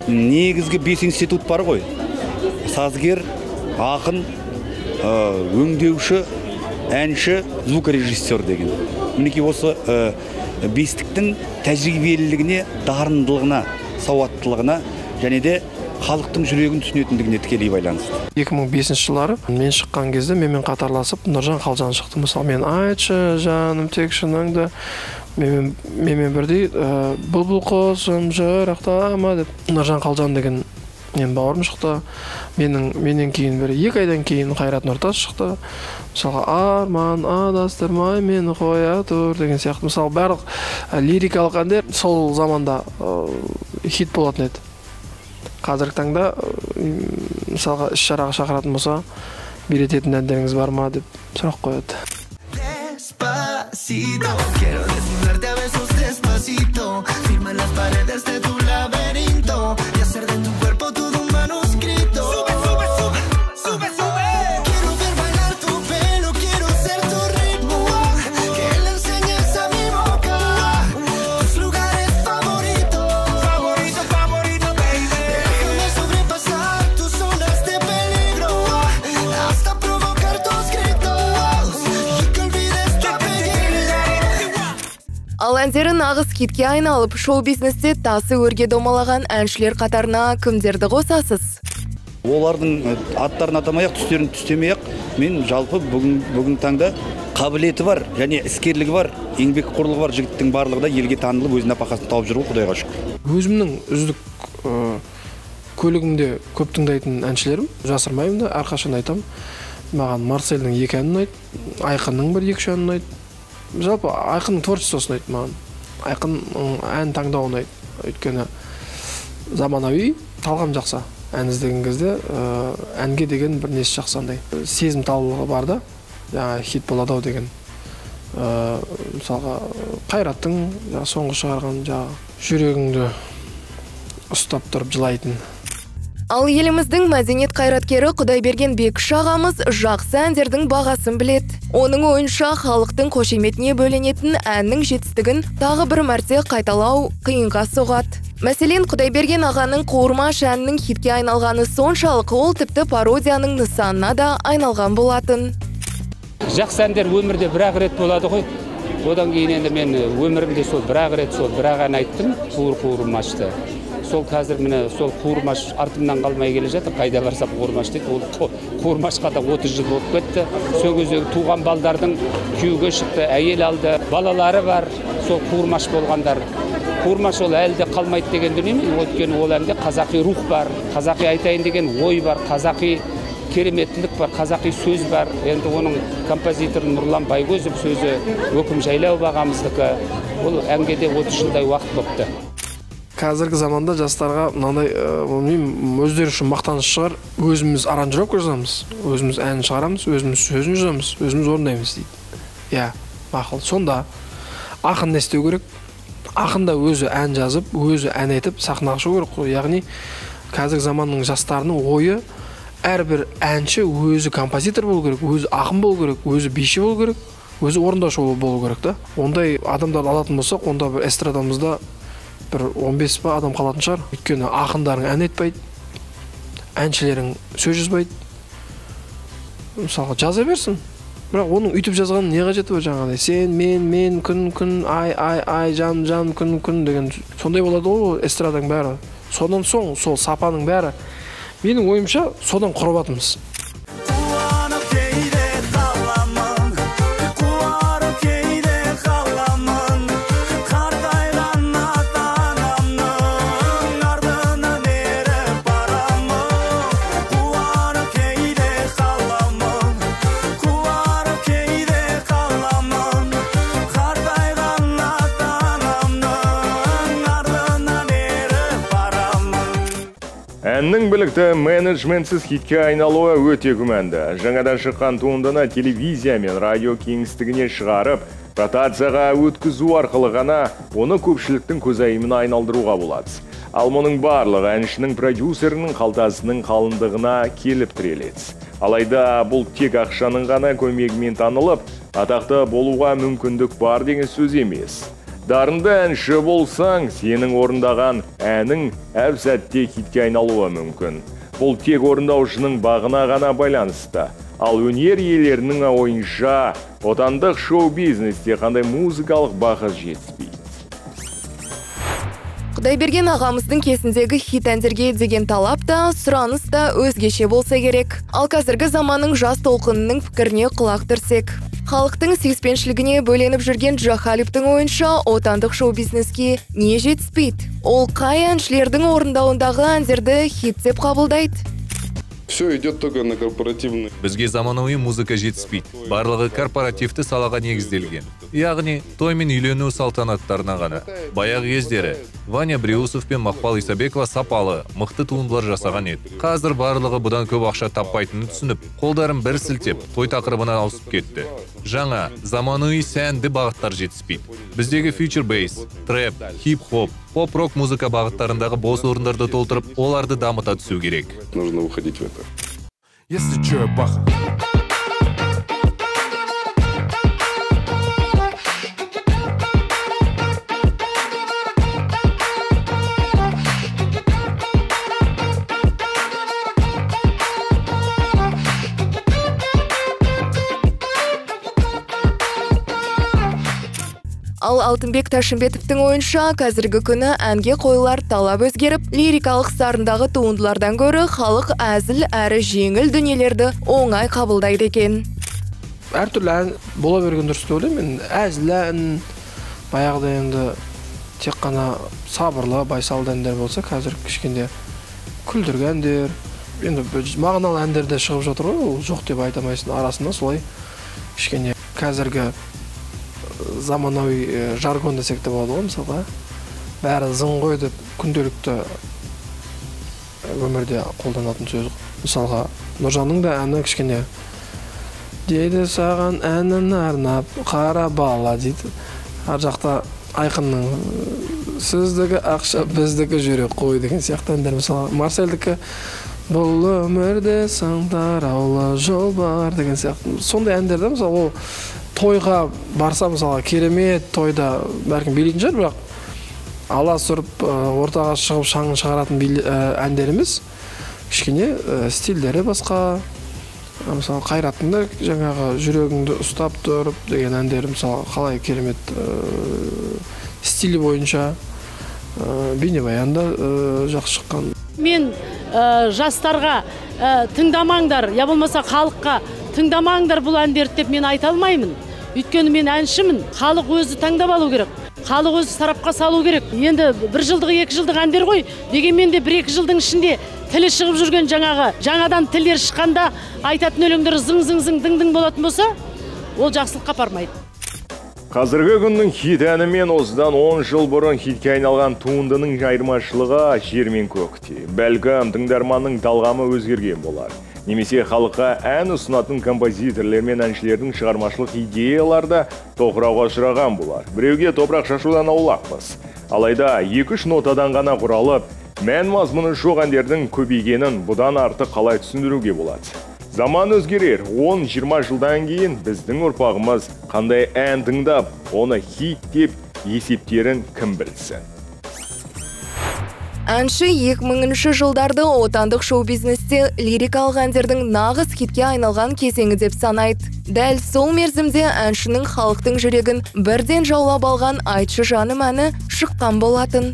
Негізгі 5 институт бар ғой. Сазгер, ақын, өңдеуші, әнші, звукорежиссер деген. Мінекей осы бестіктің тәжірибелілігіне, дарындылығына, сауаттылығына және де халықтың жүрегін түсінетіндігіне тікелей байланысты. 2005 жылдары мен шыққан кезде менімен қатарласып Нұржан Қалжан шықты. Мысалы, мен айтшы жаным тек шыныңды, менімен бірдей бұлбұл құсым жырақтама деп Нұржан Қалжан деген менің бауырым шықты. Менен кейін бір 2 айдан кейін Қайрат Нұртас шықты. Мысалға, арман адастырмай мені қоя тұр деген сияқты. Мысалы, барлық лирикалық әндер сол заманда хит болатын еді. Қазіргі таңда, мысалға, іс-шараға шақыратын болса, билететін әндеріңіз бар ма деп сұрақ қояды. Despacito, quiero desnudarte a besos despacito, firma las paredes de tu laberinto y hacer de tu cuerpo todo un manuscrito. Sube, sube, sube, sube, sube. Quiero ver bailar tu pelo, quiero ser tu ritmo, que le enseñes a mi boca tus lugares favoritos. Favorito, favorito, baby. Déjame sobrepasar tus zonas de peligro, hasta provocar tus gritos y que olvides tu apellido. Ал әндері нағыз хитке айналып, шоу-бизнесте тасы өрге домалаған әншілер қатарына кімдерді қосасыз? Олардың аттарын атамай-ақ, түстерін түстемей-ақ, мен жалпы бүгін таңда қабілеті бар және іскерлігі бар, еңбекқорлығы бар жігіттің барлығы да елге танылып, өз нәпақасын тауып жүр ғой, Құдайға шүкір. Өзімнің үздік көлігімде көп тыңдайтын әншілерім, жасырмаймын да, әрқашан айтамын. Маған Марсельдің 2 әні ұнайды, Айқынның бір 2-3 әні ұнайды. Жалпы Айқынның творчествосы ұнайды маған. Айқын ән таңдауы ұнайды. Өйткені заманауи, талғам жақсы. Ән іздеген кезде әнге деген бір несі жақсы андай. Сезімталдығы бар да, жаңа хит болады ау деген. Мысалға, Қайраттың жаңа соңғы шығарған жаңа жүрегіңді ұстап тұрып жылайтын. Ал еліміздің мәдениет қайраткері Құдайберген Бекіш ағамыз жақсы әндердің бағасын біледі. Оның ойынша, халықтың қошеметіне бөленетін әннің жетістігін тағы бір мәрте қайталау қиынға соғады. Мәселен, Құдайберген ағаның Қуырмаш әнінің хитке айналғаны соншалық, ол тіпті пародияның нысанына да айналған болатын. Жақсы әндер өмірде бір-ақ рет болады ғой. Одан кейін енді мен өмірімде сол бір-ақ рет, сол бір-ақ ән айттым, Қуыр қуырмашты. Сол қазір міне сол қуырмаш артымнан қалмай келе жатыр. Қайда барсам қуырмаш дейді. Ол қуырмашқа да 30 жыл болып кетті. Сол кездегі туған балдардың күйеуге шықты, әйел алды, балалары бар, сол қуырмаш болғандар. Қуырмаш ол әлі де қалмайды деген дүние емес. Өйткені ол әнде қазақи рух бар, қазақи айтайын деген ой бар, қазақи кереметтілік бар, қазақи сөз бар. Енді оның композиторы Нұрлан Байкөзов, сөзі Өкім Жайлауов ағамыздікі. Ол әнге де 30 жылдай уақыт болыпты. Қазіргі заманда жастарға мынандай, білмеймін, өздері үшін мақтаныш шығар. Өзіміз аранжировка жазамыз, өзіміз ән шығарамыз, өзіміз сөзін жазамыз, өзіміз орындаймыз дейді. Иә, мақұл. Сонда ақын не істеу керек? Ақын да өзі ән жазып, өзі ән айтып сахнаға шығу керек қой. Яғни қазіргі заманның жастарының ойы әрбір әнші өзі композитор болу керек, өзі ақын болу керек, өзі биші болу керек, өзі орындаушы болу керек та. Ондай адамдарды алатын болсақ, онда бір эстрадамызда бір 15 па адам қалатын шығар. Өйткені ақындарың ән айтпайды, әншілерің сөз жазбайды. Мысалға, жаза берсін. Бірақ оның үйтіп жазғанын не қажеті бар жаңағыдай? Сен, мен, мен, күн, күн, ай, ай, ай, жан, жан, күн, күн деген сондай болады ғой эстраданың бәрі. Содан соң сол сапаның бәрі, менің ойымша, содан құрып жатырмыз. Қуанып кейде қаламын, қуанып кейде қаламын, қартайған ата-анамның артынан еріп барамын. Қуанып кейде қаламын, қуанып кейде қаламын, қартайған ата-анамның артынан еріп барамын. Әннің білікті менеджментсіз хитке айналуы өте күмәнді. Жаңадан шыққан туындыны телевизия мен радио кеңістігіне шығарып, ротацияға өткізу арқылы ғана оны көпшіліктің көзайымына айналдыруға болады. Ал мұның барлығы әншінің продюсерінің қалтасының қалыңдығына келіп тіреледі. Алайда бұл тек ақшаның ғана көмегімен танылып, атақты болуға мүмкіндік бар деген сөз емес. Дарынды әнші болсаң, сенің орындаған әнің әп сәтте хитке айналуы мүмкін. Бұл тек орындаушының бағына ғана байланысты. Ал өнер иелерінің ойынша, отандық шоу-бизнесте қандай музыкалық бағыт жетіспейді. Құдайберген ағамыздың кезіндегі хит әндерге деген талап та, сұраныс та өзгеше болса керек. Ал қазіргі заманның жас толқынының пікіріне құлақ түрсек. Халықтың сүйіспеншілігіне бөленіп жүрген Джахалиптің ойынша, отандық шоу-бизнеске не жетіспейді? Ол қай әншілердің орындауындағы әндерді хит деп қабылдайды? Все идет только на корпоративный. Бізге заманауи музыка жетіспейді. Барлығы корпоративті салаға негізделген. Яғни, той мен үйлену салтанаттарына ғана. Баяғы кездері Ваня Бреусов пен Мақпал Исабекова сапалы, мықты туындылар жасаған еді. Қазір барлығы бұдан көп ақша таппайтынын түсініп, қолдарын бір сілтеп, той тақырыбына ауысып кетті. Жаңа, заманауи сәнді бағыттар жетіспейді. Біздегі future bass, трэп, хип-хоп, поп-рок музыка бағыттарындағы бос орындарды толтырып, оларды дамыта түсу керек. Нужно уходить в это. Если чё, я баха. Ал Алтынбек Тәшімбетовтің ойынша, қазіргі күні әнге қойылар талап өзгеріп, лирикалық сарындағы туындылардан гөрі халық әзіл әрі жеңіл дүниелерді оңай қабылдайды екен. Әртүрлі ән бола берген дұрыс деп ойлаймын. Мен әзіл ән баяғыда енді тек қана сабырлы, байсалды әндер болса, қазір кішкене күлдіргі әндер, енді мағыналы әндер де шығып жатыр ғой, ол жоқ деп айта алмайсың. Арасында солай кішкене қазіргі заманауи жаргон десек те болады ғой, мысалға. Бәрі зың ғой деп күнделікті өмірде қолданатын сөз. Мысалға, Нұржанның да әні кішкене дейді саған әнін арнап қара бала дейді. Ар жақта Айқынның сіздікі ақша, біздікі жүрек қой деген сияқты әндер. Мысалға, Марсельдікі бұл өмірде саңтараулы жол бар деген сияқты. Сондай әндер де, мысалы, ол тойға барса, мысалға, керемет тойда бәлкім билейтін шығар, бірақ алас ұрып ортаға шығып шаңын шығаратын әндер емес. Кішкене стильдері басқа. Мысалы, Қайраттың да жаңағы жүрегіңді ұстап тұрып деген әндері, мысалы, қалай керемет стилі бойынша бейнебаян да жақсы шыққан. Мен жастарға тыңдамаңдар, я болмаса халыққа тыңдамаңдар бұл әндерді деп мен айта алмаймын. Өйткені мен әншімін, халық өзі таңдап алу керек, халық өзі сарапқа салу керек. Енді бір жылдық, екі жылдық әндер ғой, дегенмен де бір-екі жылдың ішінде тілі шығып жүрген жаңағы, жаңадан тілдер шыққанда айтатын өлеңдері зың-зың-зың, дың-дың болатын болса, ол жақсылыққа апармайды. Қазіргі күннің хит әні мен осыдан 10 жыл бұрын хитке айналған туындының айырмашылығы жер мен көкте. Бәлкім, тыңдарманның талғамы өзгерген болар. Немесе халыққа ән ұсынатын композиторлер мен әншілердің шығармашылық идеялары да тоқырауға ұшыраған болар. Біреуге топырақ шашудан аулақпыз. Алайда 2-3 нотадан ғана құралып, мән мазмұны жоқ әндердің көбейгенін бұдан артық қалай түсіндіруге болады? Заман өзгерер, 10-20 жылдан кейін біздің ұрпағымыз қандай ән тыңдап, оны хит деп есептерін кім білсін. Әнші 2000-ші жылдарды отандық шоу-бизнесте лирикалық әндердің нағыз хитке айналған кезеңі деп санайды. Дәл сол мерзімде әншінің халықтың жүрегін бірден жаулап алған «Айтшы жаным» әні шыққан болатын.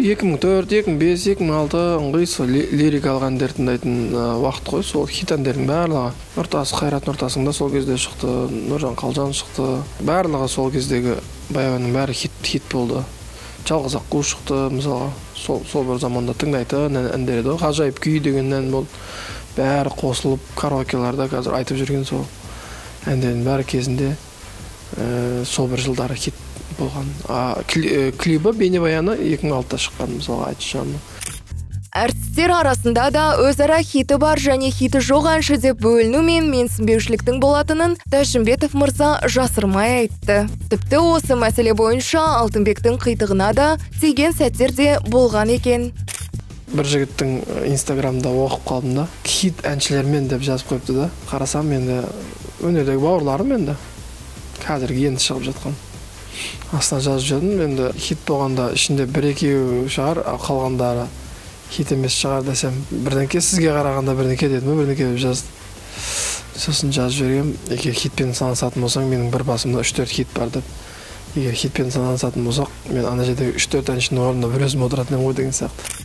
Екі мың төрт, 2005, 2006 ыңғай сол лирикалық әндер тыңдайтын уақыт қой, сол хит әндердің барлығы. Нұртас, Қайрат Нұртасың да сол кезде шықты, Нұржан Қалжан шықты. Барлығы сол кездегі баяғының бәрі хит болды. Жалғыз аққу шықты, мысалға, сол бір заманда тыңдайтын әндер еді. Ғажайып күй деген ән болды. Бәрі қосылып караокеларда қазір айтып жүрген сол әндердің бәрі кезінде сол бір жылдары хит болған. Клибі бейнебаяны 2006-та шыққан, мысалға, «Айтшы жаным». Әртістер арасында да өзара хиті бар және хиті жоқ әнші деп бөліну мен менсінбеушіліктің болатынын Тәшімбетов мырза жасырмай айтты. Тіпті осы мәселе бойынша Алтынбектің қитығына да тиген сәттер де болған екен. Бір жігіттің инстаграмда оқып қалдым да, хит әншілермен деп жазып қойыпты да. Қарасам, енді өнердегі бауырларым, енді қазіргі енді шығып жатқан. Астына жазып жібердім, енді хит болғанда ішінде бір-екеуі шығар, қалғандары хит емес шығар десем, бірдеңке сізге қарағанда бірдеңке дедім, бірдеңке деп жазды. Сосын жазып жібергем, егер хитпен санасатын болсаң, менің бір басымда 3-4 хит бар деп. Егер хитпен санасатын болсақ, мен ана жердегі 3-4 әншінің орнында бір өзім отыратын едім ғой деген сияқты.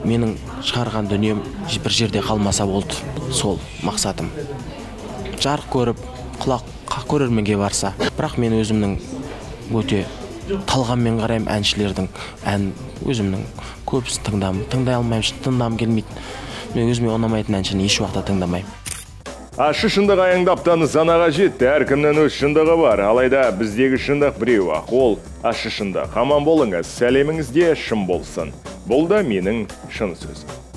Менің шығарған дүнием бір жерде қалмаса болды, сол мақсатым. Жарық көріп, құлақ көрерменге барса. Бірақ мен өзімнің өте талғаммен қараймын әншілердің ән, өзімнің көбісін тыңдай алмаймын, тыңдағым келмейді. Мен өзіме ұнамайтын әншіні еш уақытта тыңдамаймын. Ащы шындық аяңдап та нысанаға жетті. Әркімнің өз шындығы бар. Алайда біздегі шындық біреу-ақ. Ол ащы шындық. Аман болыңыз, сәлеміңіз де шын болсын. Бұл да менің шын сөзім.